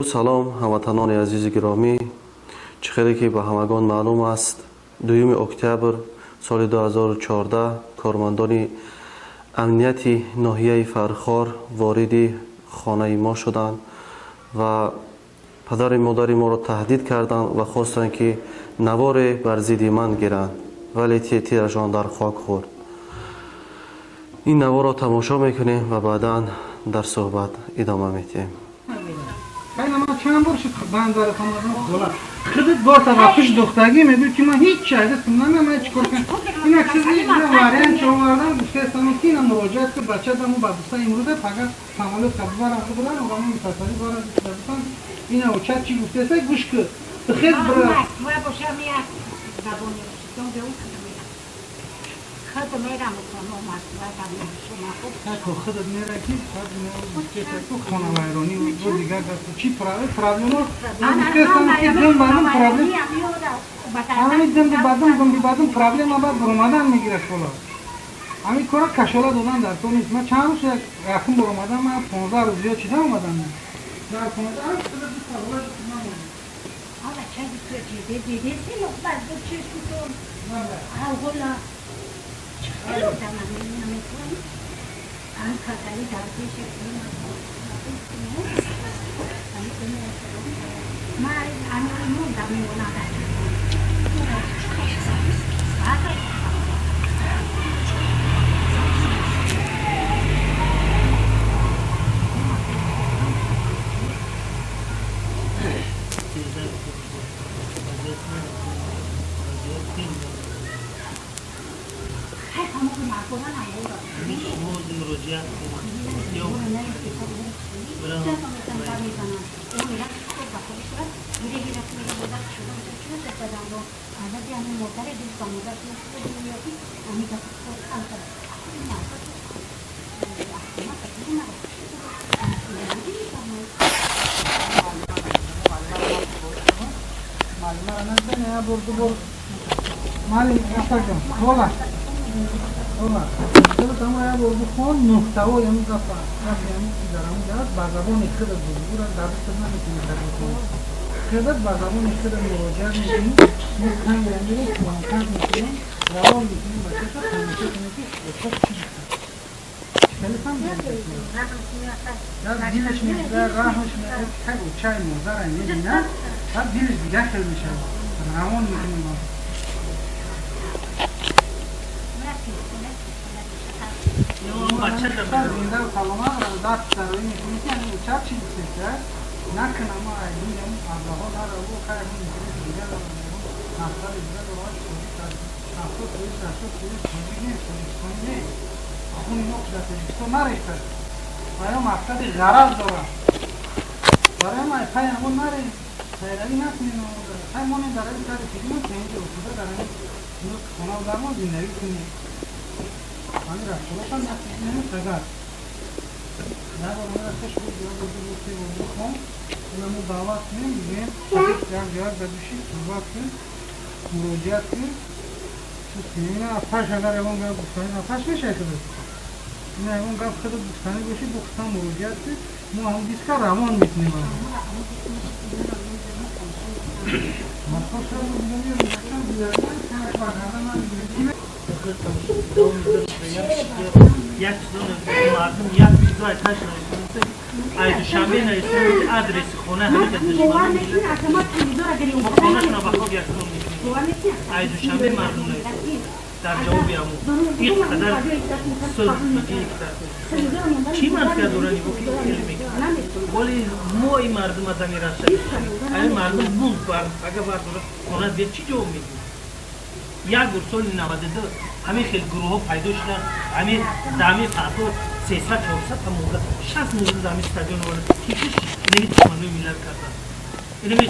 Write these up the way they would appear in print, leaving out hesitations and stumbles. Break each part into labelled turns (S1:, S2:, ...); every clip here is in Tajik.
S1: Салом, ҳамватанони азизи гиромӣ. Чӣ хеле ки ба ҳамагон маълум аст, 2 октябр соли 2014 кормандони амнияти ноҳияи Фархор вориди хонаи мо шуданд ва падари модари моро таҳдид карданд ва хостанд, ки наворе бар зидди ман гиранд, вале тирашон дар хок хӯрд. Ин наворро тамошо мекунем ва баъдан дар суҳбат идома медиҳем.
S2: Ман чанд бор шуд бандар омадам, хола. Худат боса ба пушт духтагӣ мегӯй, ки ман ҳеҷ чиз дастам намеояд, ман чикор кунам? Ин як чизи ина вариант чӣ овардам, гуфтаистам, ки ина муроҷиат ки бача даму ба гуфта имрӯза пага самолёт ка бибарам, бибарам, огамо мусафари барам, гуфтам, ина оча чӣ гуфтаиста, гӯш ку. Бихез бира.
S3: Москва бошам, як забони руситон бе худ мерам, Москва там шума хуб.
S2: То худат мера, ки баъд мо хонавайронӣ бо дигар гап чӣ проблема гуфтаистам, ки дим бадим проблем, ҳамин дим бадим, дим бадим проблема баъд буромадан мегирад шола. Ҳамин кора кашола додан дар то нест. Ман чанд рӯз якум бор омадам, ман 15 рӯз зиёд чида омадам. Дар 15 рӯз
S3: Ала чаги диде сило бад чешутон. Алғола. Чӣ одам наметавонӣ? Ан касали дар пеши ма ан монда мемонад.
S4: Муроҷиат
S2: Мали афаҷон, хола. Хола. Худат ҳама як бор бихон, муҳтавои ҳамин гапа, гапи ҳамин ки дар ҳамин аст, ба забони худат буд. Ӯра дар дастат наметавонӣ тарҷума кунӣ. Худат ба забони худат муроҷиат мекунӣ, мо камера мегирем, монтаж мекунем, равон мекунем бачаша, тамошо кунем, ки бача чӣ гуфта. Хеле фаҳмидам. Дилаш мегӯяд, раҳмаш меояд, ки чай модарам мебинад, баъд дилаш дигар хел мешавад. Равон мекунем. Зинда саломат даст дароӣ мекунӣ, ки ҳамин уча чӣ гуфтеста, накунам айдинам абраҳо нараву хайр, интереси дигар дорам, мақсади дигар дорам. Тоҷик 70%, 80% тоҷик нест, тоҷикистони нест, хуни мо дар Тоҷикистон нарехта ва ё мақсади ғараз дорам. Барои ма пай ҳамон нарем, пайравӣ накунем, хай монем дар ҳамин сари филмон, инҷо худа дар ҳамин хона дармон зиндагӣ кунем. Ҳамин рафторошам намехагар. Як бор омада хуш буд, як бор, ду бор, се бор бихон, ина мо даъват кунем, бигӯем, як ҷояк бадушӣ суҳбат кунем, муроҷиат кунем, чиз кунем. Ина афташ агар ягон гап гуфтанӣ афташ мешавад худат. Ина ягон гап худат гуфтанӣ бошӣ, бо худтан муроҷиат кун, мо ҳамон диска равон мекунем. Москва
S4: як чизо мардум, як чизо айташ нависонда, ай Душанбе нависонда, адреси хона ҳамин душмани хонашона ба хок яксон мекунем. Ай Душанбе мардум нависонда, дар ҷавоби ҳамун ин қадар сози чӣ манфиат дорад, ки хеле мекунад, вале мо ин мардума дами раша, ай мардум бунт ага бардора хона бе чӣ ҷавоб медиҳем? Як бор соли 92 ҳамин хел гурӯҳҳо пайдо шуданд, ҳамин дами фарҳо 300, 400 та мурда, 60 мурда дар ҳамин стадион овард, кишиш неми душманои миллат карданд. Инами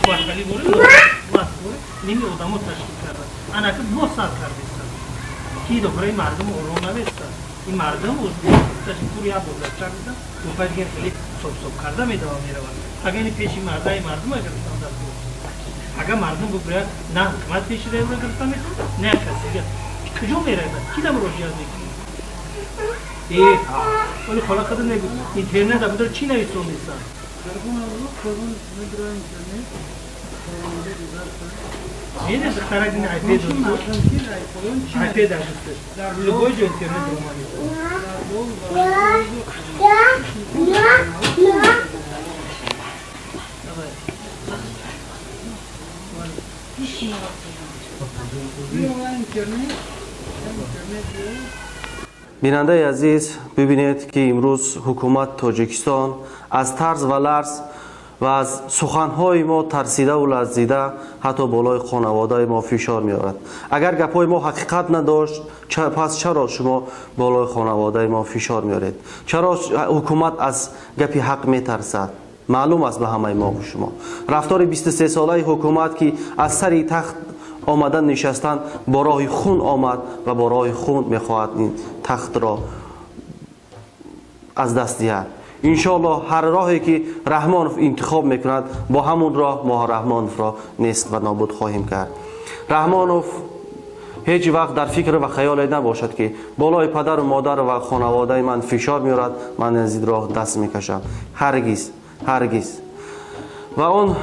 S4: вахали боре море ними одамо ташкил карданд, анаки боз сар кардистанд, ки дохираи мардум ором наместанд. Ин мардум ташкур як бор дастчак бидан, гуфта дигар хеле соб-соб карда медава меравад. Агар ини пеши мардаи мардума гирифтан дар, агар мардум бигӯяд, на ҳукумат пеши раёра гирифта метавонад, на касе. Куҷо меравад, ки да муроҷиат мекунад? Вале хола худа мегӯ интернет абудор чӣ нависондисан? Мене духтарак ин айпед айпед дӯсташ. Любой ҷо интернет романи.
S1: Бинандаи азиз, бибинед, ки имрӯз ҳукумат Тоҷикистон аз тарз ва ларз ва аз суханҳои мо тарсидаву ларзида ҳатто болои хонаводаи мо фишор меорад. Агар гапҳои мо ҳақиқат надошт, пас чаро шумо болои хонаводаи мо фишор меоред? Чаро ҳукумат аз гапи ҳақ метарсад? Маълум аст ба ҳамаи мо шумо. Рафтори 23-солаи ҳукумат, ки аз сари тахт омадан нишастан бо роҳи хун омад ва бо роҳи хун мехоҳад ин тахтро аз даст диҳад. Иншоаллоҳ, ҳар роҳе ки Раҳмонов интихоб мекунад, бо ҳамун роҳ мо Раҳмоновро нест ва нобуд хоҳем кард. Раҳмонов ҳеҷ вақт дар фикр ва хаёле набошад, ки болои падару модар ва хонаводаи ман фишор меорад, ман аз ин роҳ даст мекашам. Ҳаргиз, ҳаргиз. Ва он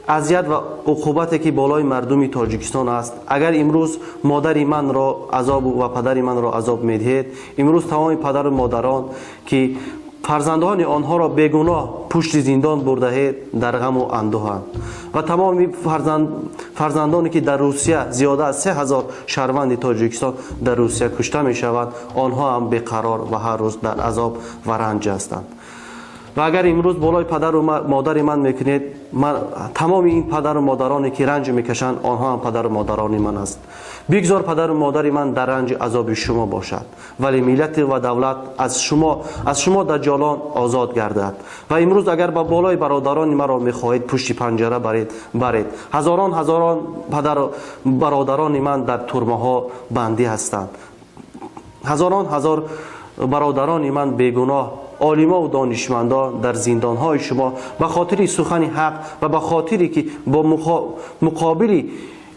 S1: азият ва уқубате ки болои мардуми Тоҷикистон аст, агар имрӯз модари манро азоб ва падари манро азоб медиҳед, имрӯз тамоми падару модарон, ки фарзандони онҳоро бегуноҳ пушти зиндон бурдаҳед, дар ғаму андӯҳанд. Ва тамоми фарзандоне ки дар Русия, зиёда аз 3000 шаҳрванди Тоҷикистон дар Русия кушта мешаванд, онҳо ҳам беқарор ва ҳар рӯз дар азоб ва ранҷ ҳастанд. Ва агар имрӯз болои падару модари ман мекунед, тамоми ин падару модароне ки ранҷ мекашанд, онҳо ҳам падару модарони ман аст. Бигзор падару модари ман дар ранҷи азоби шумо бошад, вале миллат ва давлат аз шумо даҷҷолон озод гардад. Ва имрӯз агар ба болои бародарони маро мехоҳед пушти панҷара баред, баред. Ҳазорон ҳазорон падару бародарони ман дар турмаҳо бандӣ ҳастанд. Ҳазорон ҳазор бародарони ман бегуноҳ, олимову донишмандон дар зиндонҳои шумо ба хотири сухани ҳақ ва ба хотире ки бо муқобили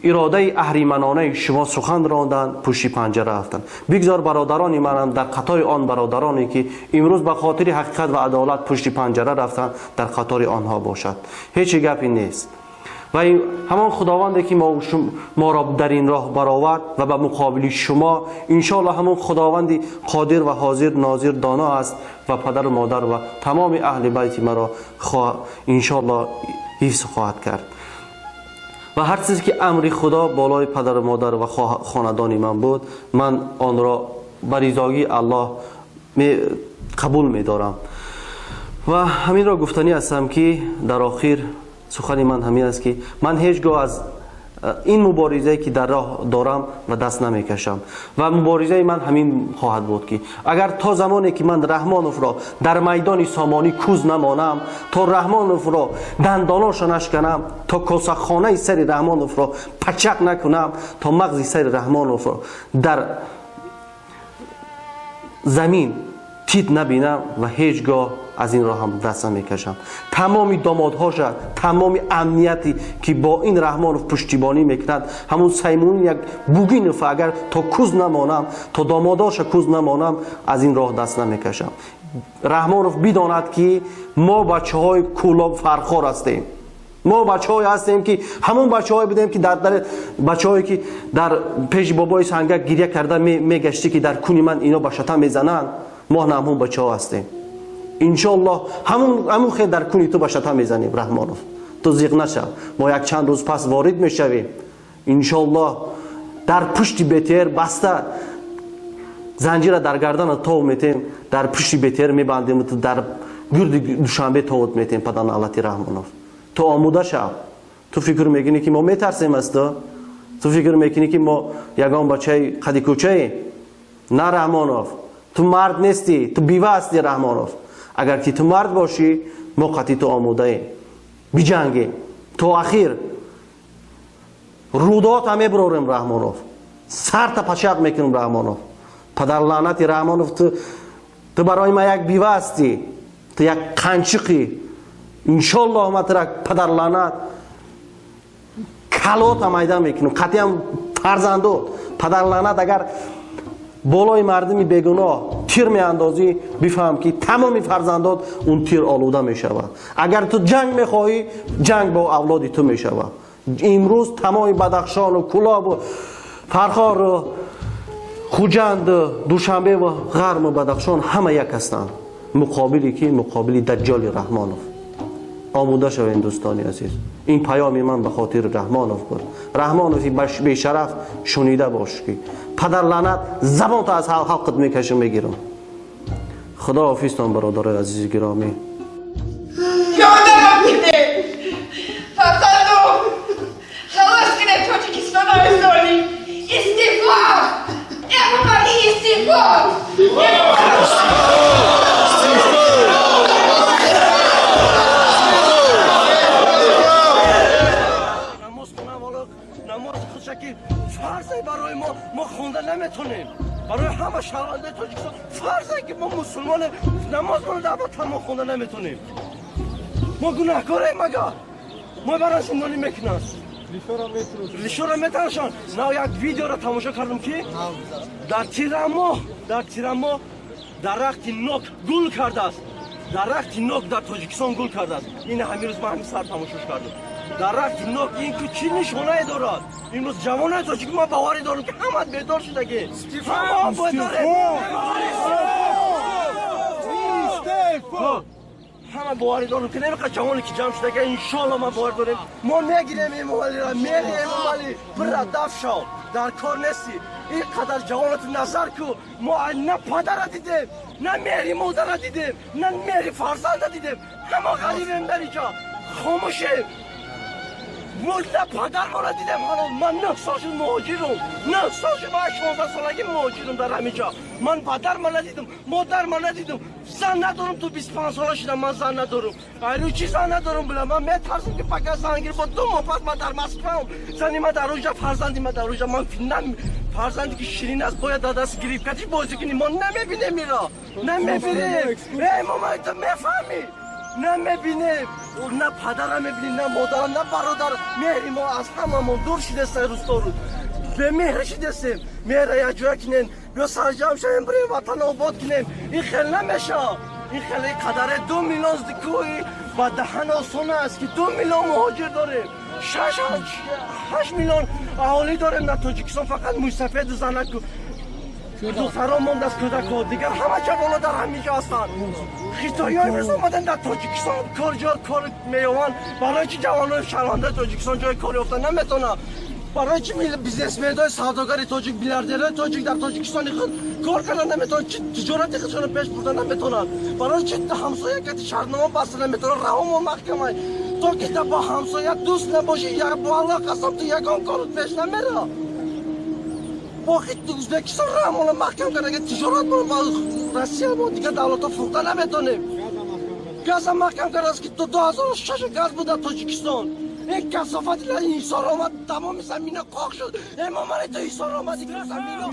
S1: иродаи аҳриманонаи шумо сухан ронданд, пушти панҷара рафтанд. Бигзор бародарони манам дар қатори он бародароне ки имрӯз ба хотири ҳақиқат ва адолат пушти панҷара рафтанд, дар қатори онҳо бошад. Ҳеҷ гапе нест. Ва ҳамон худованде ки моро дар ин роҳ баровард ва ба муқобили шумо, иншоаллоҳ, ҳамон худованди қодир ва ҳозир, нозир, доно аст ва падару модар ва тамоми аҳли байти маро иншоаллоҳ ҳифз хоҳад кард. Ва ҳар чизе ки амри Худо болои падару модар ва хонадони ман буд, ман онро ба ризогии Аллоҳ қабул медорам. Ва ҳаминро гуфтанӣ ҳастам, ки дар охир сухани ман ҳамин аст, ки ман ҳеҷ гоҳ аз ин муборизае ки дар роҳ дорам ва даст намекашам. Ва муборизаи ман ҳамин хоҳад буд, ки агар то замоне ки ман Раҳмоновро дар майдони Сомонӣ кӯз намонам, то Раҳмоновро дандоноша нашканам, то косахонаи сари Раҳмоновро пачақ накунам, то мағзи сари Раҳмоновро дар замин тит набинам, ва ҳеҷ гоҳ аз ин роҳ ҳам даст намекашам. Тамоми домодҳоша, тамоми амнияте ки бо ин Раҳмонов пуштибонӣ мекунад, ҳамун Саймунин як Бугинов, агар то кӯз намонам, то домодоша кӯз намонам, аз ин роҳ даст намекашам. Раҳмонов бидонад, ки мо бачаҳои Кӯлоб, Фархор ҳастем. Мо бачаҳое ҳастем, ки ҳамон бачаҳое будем, ки дар бачаҳое ки дар пеши бобои Сангак гиря карда мегаштӣ, ки дар куни ман ино ба шата мезананд. Мо на ҳамон бачаҳо ҳастем. Иншоаллоҳ, ҳамун хел дар куни ту ба шата мезанем. Раҳмонов, ту зиқ нашав, мо якчанд рӯз пас ворид мешавем, иншоаллоҳ. Дар пушти БТР баста занҷира дар гардана тов метем, дар пушти БТР мебандем, дар гирди Душанбе товут метем. Паданалати Раҳмонов, ту омода шав. Ту фикр мекунӣ, ки мо метарсем аз ту? Ту фикр мекунӣ, ки мо ягон бачаи қади кӯчаем? На, Раҳмонов, ту мард нестӣ, ту бива ҳастӣ. Раҳмонов, агар ки ту мард бошӣ, мо қатъи ту омодаем биҷангем то ахир. Рӯдота мебурорем, Раҳмонов, сарта пачақ мекунем. Раҳмонов, падарлаънати Раҳмонов, ту барои ман як бива ҳастӣ, ту як қанчиқӣ. Иншоллоҳ, ман тура, падарлаънат, калота майда мекунам, қатъиан фарзандот. Падарлаънат, агар Болои мардуми бегуноҳ тир меандозӣ, бифаҳм, ки тамоми фарзандот он тир олуда мешавад. Агар ту ҷанг мехоҳӣ, ҷанг бо авлоди ту мешавад. Имрӯз тамоми Бадахшону Кӯлобу Фархору Хуҷанду Душанбеву Ғарму Бадахшон ҳама як ҳастанд муқобили ки? Муқобили даҷҷоли Раҳмонов. Омода шавем, дӯстони азиз. Ин паёми ман ба хотири Раҳмонов буд. Раҳмонови бешараф, шунида бош, ки падарлаънат, забонто аз ҳалқат мекашам, мегирам. Худо ҳофизтон, бародарои азизи гиромӣ.
S5: Ёрдамам кунед, фарзандум, халос кунед Тоҷикистон аз золим. Истеъфо, Эмомалӣ, истеъфо!
S6: Намоз хонам, ҳоло намози худша, ки фарзе барои мо, мо хонда наметонем. Барои ҳама шаҳрвандаи Тоҷикистон фарзе, ки мо мусулмонем, намозмоно дар ватан мо хонда наметонем. Мо гунаҳкорем? Магар мо баран зиндонӣ мекунанд, лишора метарашанд. На, як видеоро тамошо кардам, ки дар тирамоҳ дарахти нок гул кардааст. Дарахти нок дар Тоҷикистон гул кардааст. Ин ҳамин рӯз ман ҳамин сар тамошош кардам. Дарахти нок ин ку чӣ нишонае дорад? Имрӯз ҷавонои тоҷик, ман боварӣ дорам, ки ҳамат бедор шудагӣ, ҳама бедорем, ҳама боварӣ дорам, ки намеқа ҷавоне ки ҷамъ шудага, иншоалло, ман боварӣ дорем, мо мегирем Эмомалиро, мери Эмомалӣ, бира даф шав, дар кор нестӣ. Ин қадар ҷавоноту назар ку, мо на падара дидем, на меҳри модара дидем, на меҳри фарзанда дидем. Ҳама ғарибем дар инҷо, хомӯшем. Мо на падармона дидем ҳало. Ман 9 сол шуд муҳоҷирум, 9 сол шуд, ман 16 солагӣ муҳоҷирум дар ҳамин ҷо. Ман падарма надидам, модарма надидам, зан надорам. Ту 25 сола шудам, ман зан надорам. Айрӯ чӣ зан надорам била? Ман метарсам, ки пака зан гир, бо 2 моҳ пас ман дар Москваам, зани ман дар оҷа, фарзанди ман дар оҷа. Ман фарзанде ки ширин аст, бояд дар даст гирифкатиш бозӣ кунӣ. Мо намебинем, иро намебинем. Эй момаи, ту мефаҳмӣ? Намебинем, на падара мебинем, на модара, на бародар. Меҳри мо аз ҳамамон дур шидеста, рӯз то рӯз бемеҳр шидестем. Меҳра якҷоя кунем, биё сарҷамъ шавем, бирем ватан обод кунем. Ин хел намеша, ин хеле қадаре 2 миллион кӯи ба даҳан осон аст, ки 2 миллион муҳоҷир дорем, 6-8 миллион аҳолӣ дорем дар Тоҷикистон. Фақат мӯйсафеду занаку духтарон мондааст, кӯдакҳо, дигар ҳама ҷавонҳо дар ҳамин ҷо ҳастанд. Хитоиҳо имрӯз омадан дар Тоҷикистон, кор ҷо кор меёванд. Барои чи ҷавонои шаҳрвандаи Тоҷикистон ҷои кор ёфта наметавонанд? Барои чи бизнесмендои савдогари тоҷик, миллиардерҳои тоҷик дар Тоҷикистони худ кор карда наметавонанд? Чи тиҷорати худшонро пеш бурда наметавонанд? Барои чи ҳамсоя кати шартнома баста наметавонанд? Раҳомо маҳкамай, то ки бо ҳамсоя дӯст набошӣ, бо Аллоҳ қасам, ту ягон корот пеш намера. Бохи Ӯзбекистон раҳмона маҳкам карда, тиҷорат бо Россия, бо дигар давлатҳо фурӯхта наметонем. Газам маҳкам кардааст, ки то 2006 газ буд дар Тоҷикистон. Ин касофати Ҳисор омад, тамоми замина қоқ шуд. Эмомалӣ, ту Ҳисор омадӣ, ки замино